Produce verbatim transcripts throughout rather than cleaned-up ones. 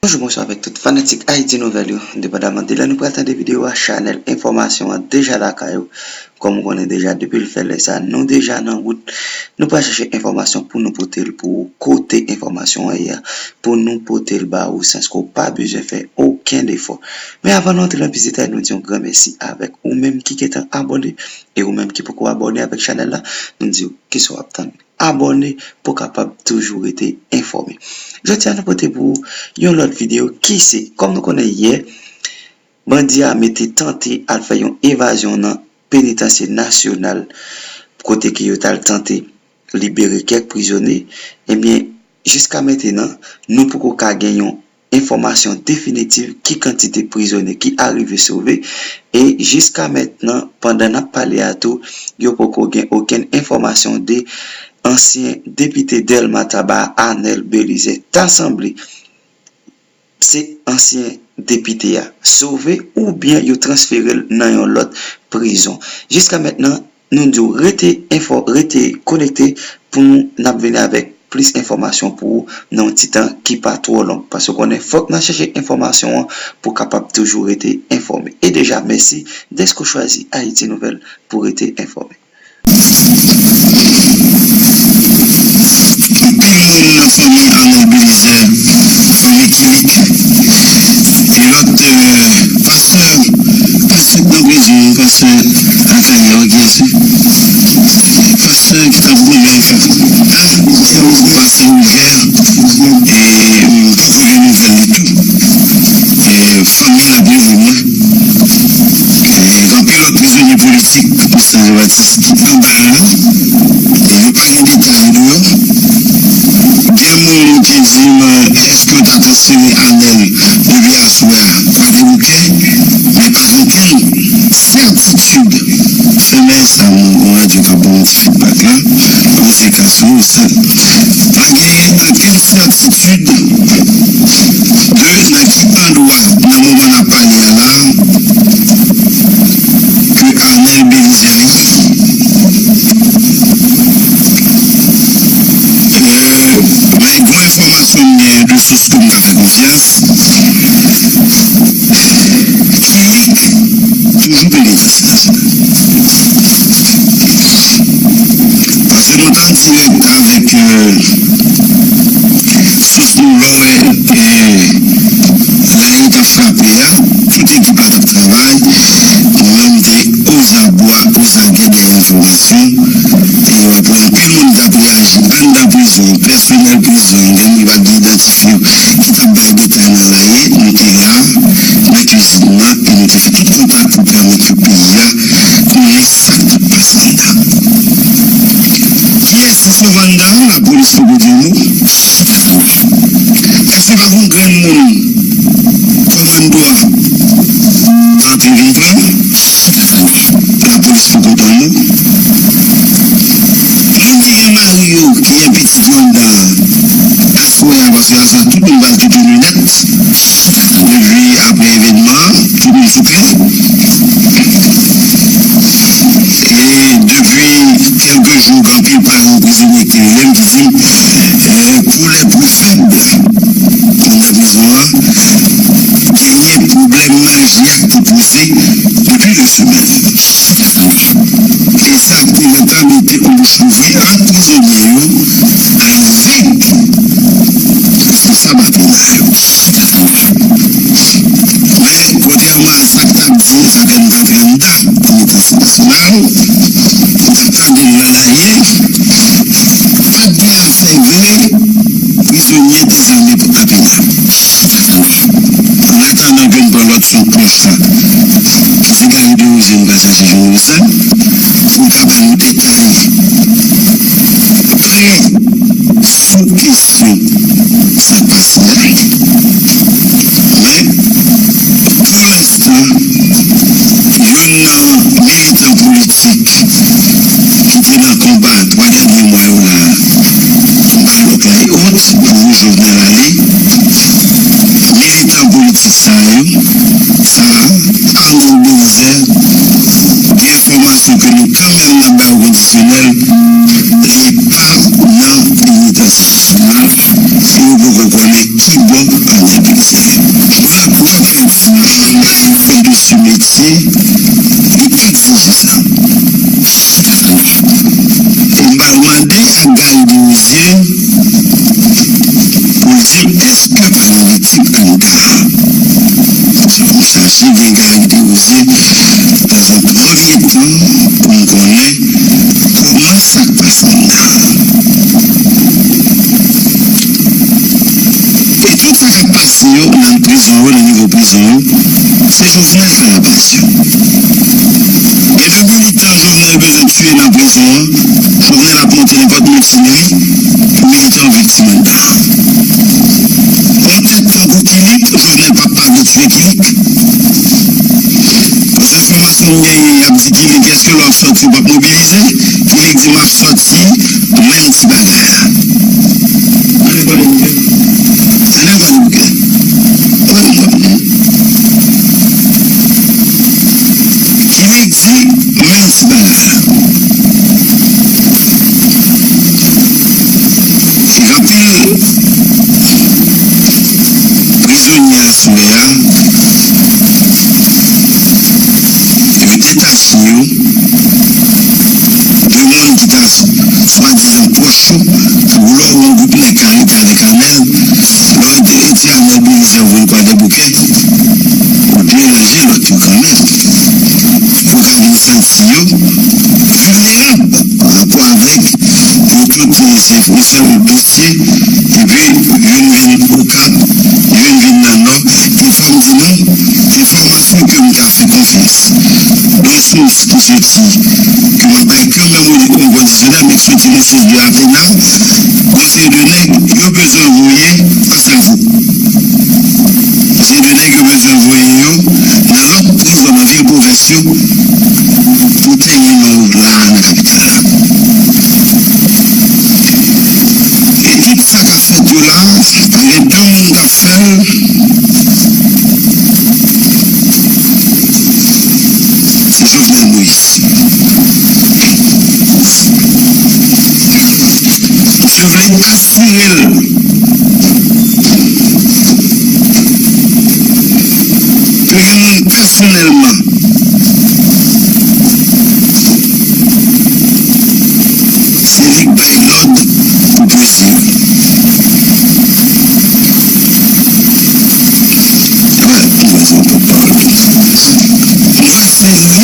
Bonjou, bonswa avèk tout fanatik Ayiti Nouvèl yo. Depandaman de lè nou pral tande videyo a, chanèl enfòmasyon an deja lakay ou. Kòm ou konnen deja, depi l fè lè sa, nou deja nan wout. Nou pral chèche enfòmasyon pou nou pote l pou ou kote enfòmasyon an ye a, pou nou pote l ba ou, sans ke w pa bezwen fè okenn efò. Men avan nou antre nan plis detay, nou di yon gran mèsi avèk ou menm ki gentan abòne, e ou menm ki poko abòne avèk chanèl la, nou di w kisa w ap tann. Abòne pou w kapab toujou rete enfòme. Jodi a, nou pote pou ou yon lòt videyo ki se, kòm nou konnen yè, bandi ame te tante al fè yon evazyon nan penitansye nasyonal, kote ke yo t al tante libere kèk prizonye. Ebyen, jiska mentenan, nou poko ka gen yon enfòmasyon definitif ki kantite prizonye ki arive sove, e jiska mentenan, pandan n ap pale a tou, yo poko gen okenn enfòmasyon de ansyen depite Dèlma Taba, Arnel Belizaire. Ta sanble, se ansyen depite a sove oubyen yo transfere l nan yon lòt prizon. Jiska mentenan, nou di w rete enfò-, rete konekte pou nou, n ap vini avèk plis enfòmasyon pou ou nan yon ti tan ki pa twò long. Paske w konnen fòk n al chèche enfòmasyon an pou w kapab toujou rete enfòme. E deja, mèsi dèske w chwazi Ayiti Nouvèl pou w rete enfòme. Tout moun nan fanmi Arnel Belizaire, fanmi Kilik, e lòt, euh, pastè, pastè k nan prizon, pastè Akaya, kiyès li? Pastè ki t ap goumen avè m, Marcel Louger, e m poko gen nouvèl li tou. E fanmi l ap rele mwen. E anpil lòt prizonye politik, Prezidan Jean Baptiste, anba la, e yo pa gen detay deyò. Gen moun ki di m, èske yo ta transfere Arnel depi aswè a pa debouke, men pa gen okenn sètitid. Semèn sa, m gon radyo k ap ban m ti fidbak la, Jose Castro, sa. Pa gen okenn sètitid de nan ki andwa, nan moman n ap pale a la, ke Arnel Belizaire ye. Euh, men gon enfòmasyon m gen de sous ke m ka fè konfyans. Kilik toujou penitans la. Paske nou t an dirèk avèk, euh, sous nou, lè w wè, euh, lè yo t ap frape a, tout ekip la t ap travay. Mwen menm m te ozabwa, ozagè dèyè enfòmasyon. E w ap wè anpil moun t ap reyaji anndan prizon, pèsonèl prizon, gen moun ki pa t idantifye yo, ki t ap bay detay nan lari, nou te la, nan kizin nan, e nou te fè tout kontak pou pèmèt ke peyi a konnen sa k t ap pase anndan. Kiyès ki sove anndan an? Lapolis poko di yon mo. Èske pa gen yon grenn moun kòmando a antre vin pran? Lapolis poko di yon mo. Moun ki gen mari yo, ki gen pitit yo anndan an, aswè a, paske aswè a tout moun pral kite Lunèt. Depi apre evènman an, tout moun sou pye. E depi kèlke jou, gen anpil pami prizonye ki rele m, ki di m, eh, pou lè pli fèb, anndan prizon an, genyen pwoblèm maji a ki poze depi de semèn. E sa te mete yon bouch louvri ant prizonye yo avèk responsab atena yo. Men, kontrèman a sa k t ap di, sa fè n t antre anndan penitans nasyonal, n t ap tande l nan lari, pa t gen afè vre, prizonye dezame atena. An atandan ke n pran lòt son klòch la, se Gary Desrosiers m pral chache jwenn Wilson pou l ka ba nou detay ankò sou kesyon sa k pase a. Men, pou lenstan, youn nan militan politik ki te nan konba twa dènye mwa yo la, Maroc la e ot, pou Jovenel ale, militan politik sa yo, sa a, Arnel Belizaire, gen enfòmasyon ke nou kanmenm n ap bay yon kondisyonèl, li pa nan penitans. E yo poko konnen ki bò Arnel Belizaire. Voilà pourquoi Kòd Fou a fè de ce métier li egzijè. E m pral mande ak Gary Desrosiers pou l di m èske pa gen lekip anndan. Sa m chache gen Gary Desrosiers dans un premier temps pou m konnen kòman sa k pase anndan. E tout sa k ap pase yo nan prizon yo, nan nivo prizon yo, se Jovenel k al anpase yo. E lè militan Jovenel bezwen tiye nan prizon an, Jovenel ap monte nenpòt makinri pou militan yo viktim anndan. Yon tèt tankou Kilik, Jovenel p ap pa vle tiye Kilik. Paske enfòmasyon m genyen, y ap di Kilik, èske lè w ap sòti, w p ap mobilize? Kilik di, m ap sòti, mwen m di bagay la. Ann ale Gwadloup. Ann ale Gwadloup. Kilik di, mwen m di bagay la. Gen anpil prizonye aswè a, yo detache yo de moun ki ta swadizan pwòch yo. Tankou lè w wè yon gwoup nèg k al Etyanèl, lè w ede Etyanèl, Belize, ou vin Kwadèboukè, ou deranje lòt yo kanmenm. Ou ka vin santi yo vilnerab pa rapò avèk yo tout se blese, epi youn vin Okap, youn vin nan Nò. E fò m di nou, enfòmasyon ke m ka fè konfyans, yon sous ki soti, ke m ap bay ke yon memori kondisyonèl, men ki soti nan sous de Apenal, yon seri de nèg yo bezwen voye Anse à Veau. Yon seri de nèg yo bezwen voye yo nan lòt prizon nan vil pwovens yo pou tèmine yo la a nan kapital la. E tout sa k ap fèt yo la, pa gen de moun k ap fè l, se Jovenel Moïse. Je vle asire l ke gen moun pèsonèlman, se li k bay lòd pou peze yo. Mwen, mwen se yon pòtpawòl. Mwen, se li,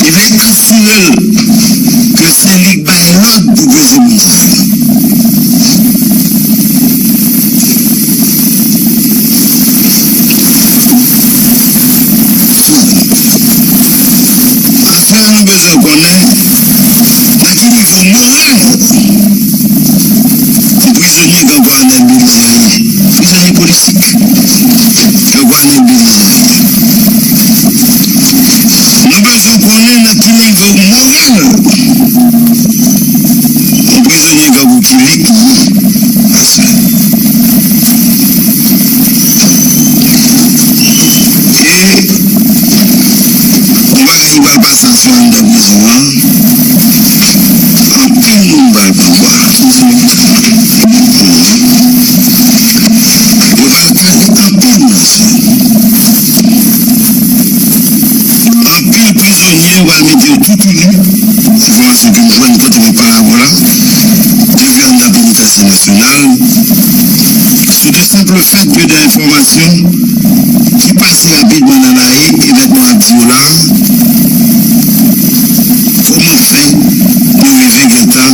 li vle asire l ke se li k bay lòd pou peze moun sa yo. Atrè, nou bezwen konnen nan ki nivo moral yon prizonye Gango Arnel Belizaire ye. Prizonye politik Gango Arnel Belizaire ye. Nou bezwen konnen nan ki nivo moral yon prizonye Gango Kilik ye aswè. E yon bagay ki pral pase aswè anndan prizon an, anpil moun pral pran bal. Yo pral kraze anpil moun aswè. Anpil prizonye yo pral mete yo toutouni. Enfòmasyon ke m jwenn pandan m ap pale avè w la, depi anndan penitansye nasyonal, sou de senp fèt ke de enfòmasyon ki pase rapidman nan lari, evènman n ap di yo la, kòman fè nou rive gentan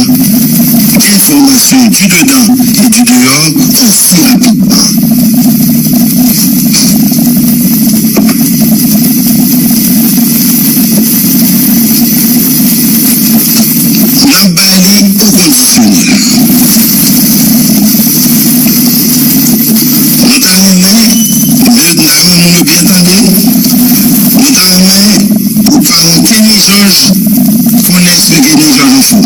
enfòmasyon du dedans et du dehors osi rapidman? N ap ba li o kondisyonèl. Nou ta renmen, m ta renmen moun yo byen tande, nou ta renmen pou paran Kenny Georges konnen èske Kenny Georges anfòm.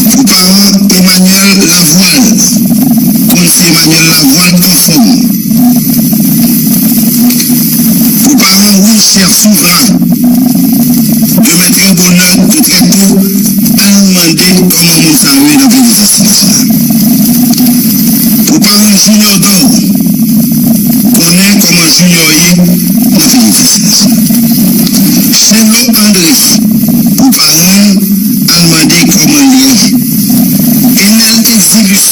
Pou paran Emmanuel Lavoil, konn si Emmanuel Lavoil anfòm. Pou paran Wilcher Souvla, remèt yon bonè de drapo, al mande kòman moun sa yo ye nan penitansye nasyonal. Pou paran Junior Dao, konnen kòman Junior ye nan peyi Texas. Chello André, pou paran l, al mande kòman l ye. Enel Exilus,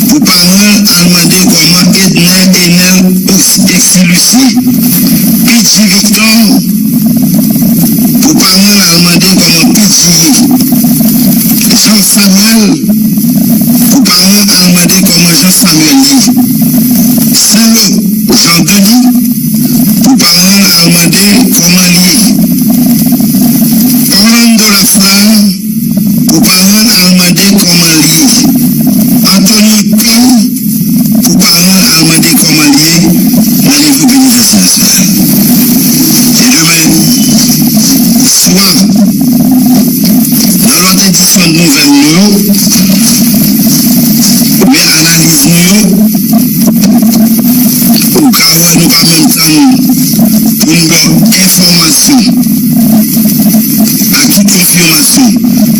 pou paran l, al mande kòman Edner Enel Exilus ye. Pidji Victor, pou paran l, al mande kòman Pidji ye. Jean Samuel, pou paran l, al mande kòman Jean Samuel ye. Senlo Jean Denis, pou paran l, al mande kòman l ye. Orlando Lafleur, pou paran l, al mande kòman l ye. Anthony Pin, pou paran l, al mande kòman l ye nan nivo penitansye nasyonal. E demen swa, nan lòt edisyon nouvèl nou yo, men analiz nou yo, ou ka wè nou pa menm tann pou n ba w enfòmasyon ak tout konfimasyon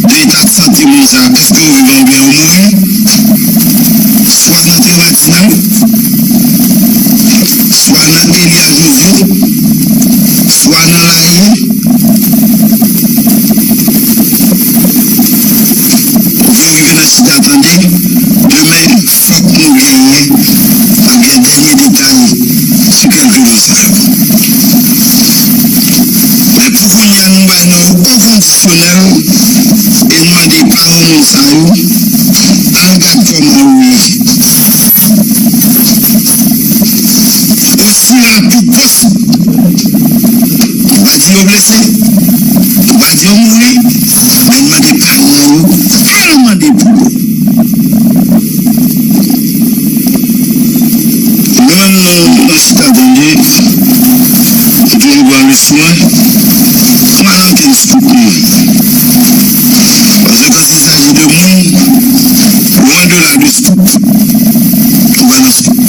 de eta de sante moun sa a, èske yo vivan oubyen yo mouri, swa nan Théo Ferdinand, swa nan Elia Josué, swa nan Laye, pou yo rive nan chita tande. Demen, fòk nou genyen, nou gen dènye detay sou kèlke moun sa yo. Men pou kounye a, nou ba nou yo o kondisyonèl e n mande paran moun sa yo, al gad kòman yo ye. Osi rapid posib. M pa di yo blese, m pa di yo mouri, men n mande paran yo, al mande pou yo. Nou menm, nou, nou chita tande, nou toujou pran risk nou, nou pa nan okenn scoop nou. Paske quand il s'agit de moun, loin de là de scoop, nou pa nan scoop.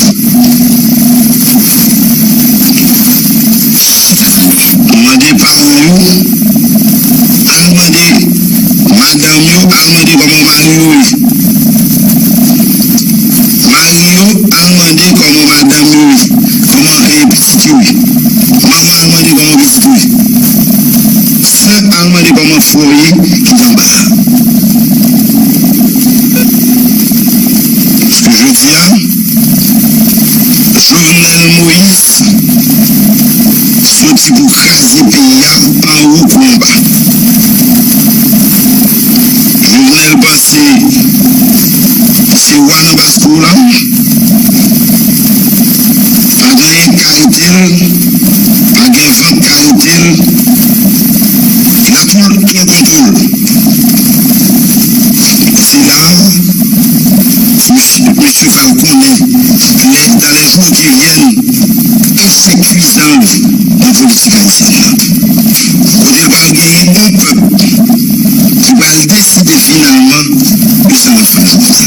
Mande paran yo, al mande madanm yo, al mande kòman mari yo ye. Mari yo, al mande kòman madanm yo ye, kòman, eh, pitit yo ye. Manman, al mande kòman pitit ou ye. Sè, al mande kòman frè w ye ki t anba a. Paske jodi a, Jovenel Moïse soti pou kraze peyi a anwo kou anba. Jovenel panse se wa nan baskoulan, pa gen anyen k ka rete l, pa gen van k ka rete l, la poule, poule kontwole. E se la, mesye, mesye Falcone, les, dans les jours qui viennent, echèk kuitan l nan politik ayisyèn nan. Kote l pral genyen yon pèp ki pral deside finalman de sa n ap fè la jodi a.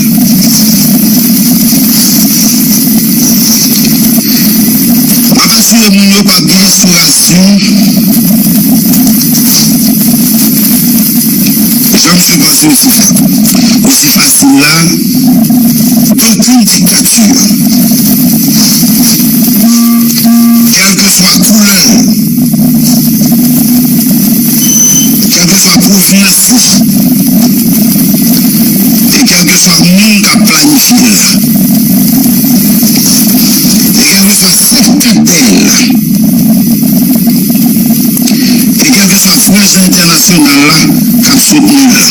M ap asire moun yo pa bliye sou rasyon. Jan misye panse misye fèb. Misye fasil la, okenn diktati, kèlkeswa koulè l, kèlkeswa pwofinans li, e kèlkeswa moun k ap planifye l la, e kèlkeswa sektè l la, e kèlkeswa pwojè entènasyonal la k ap soutni l la.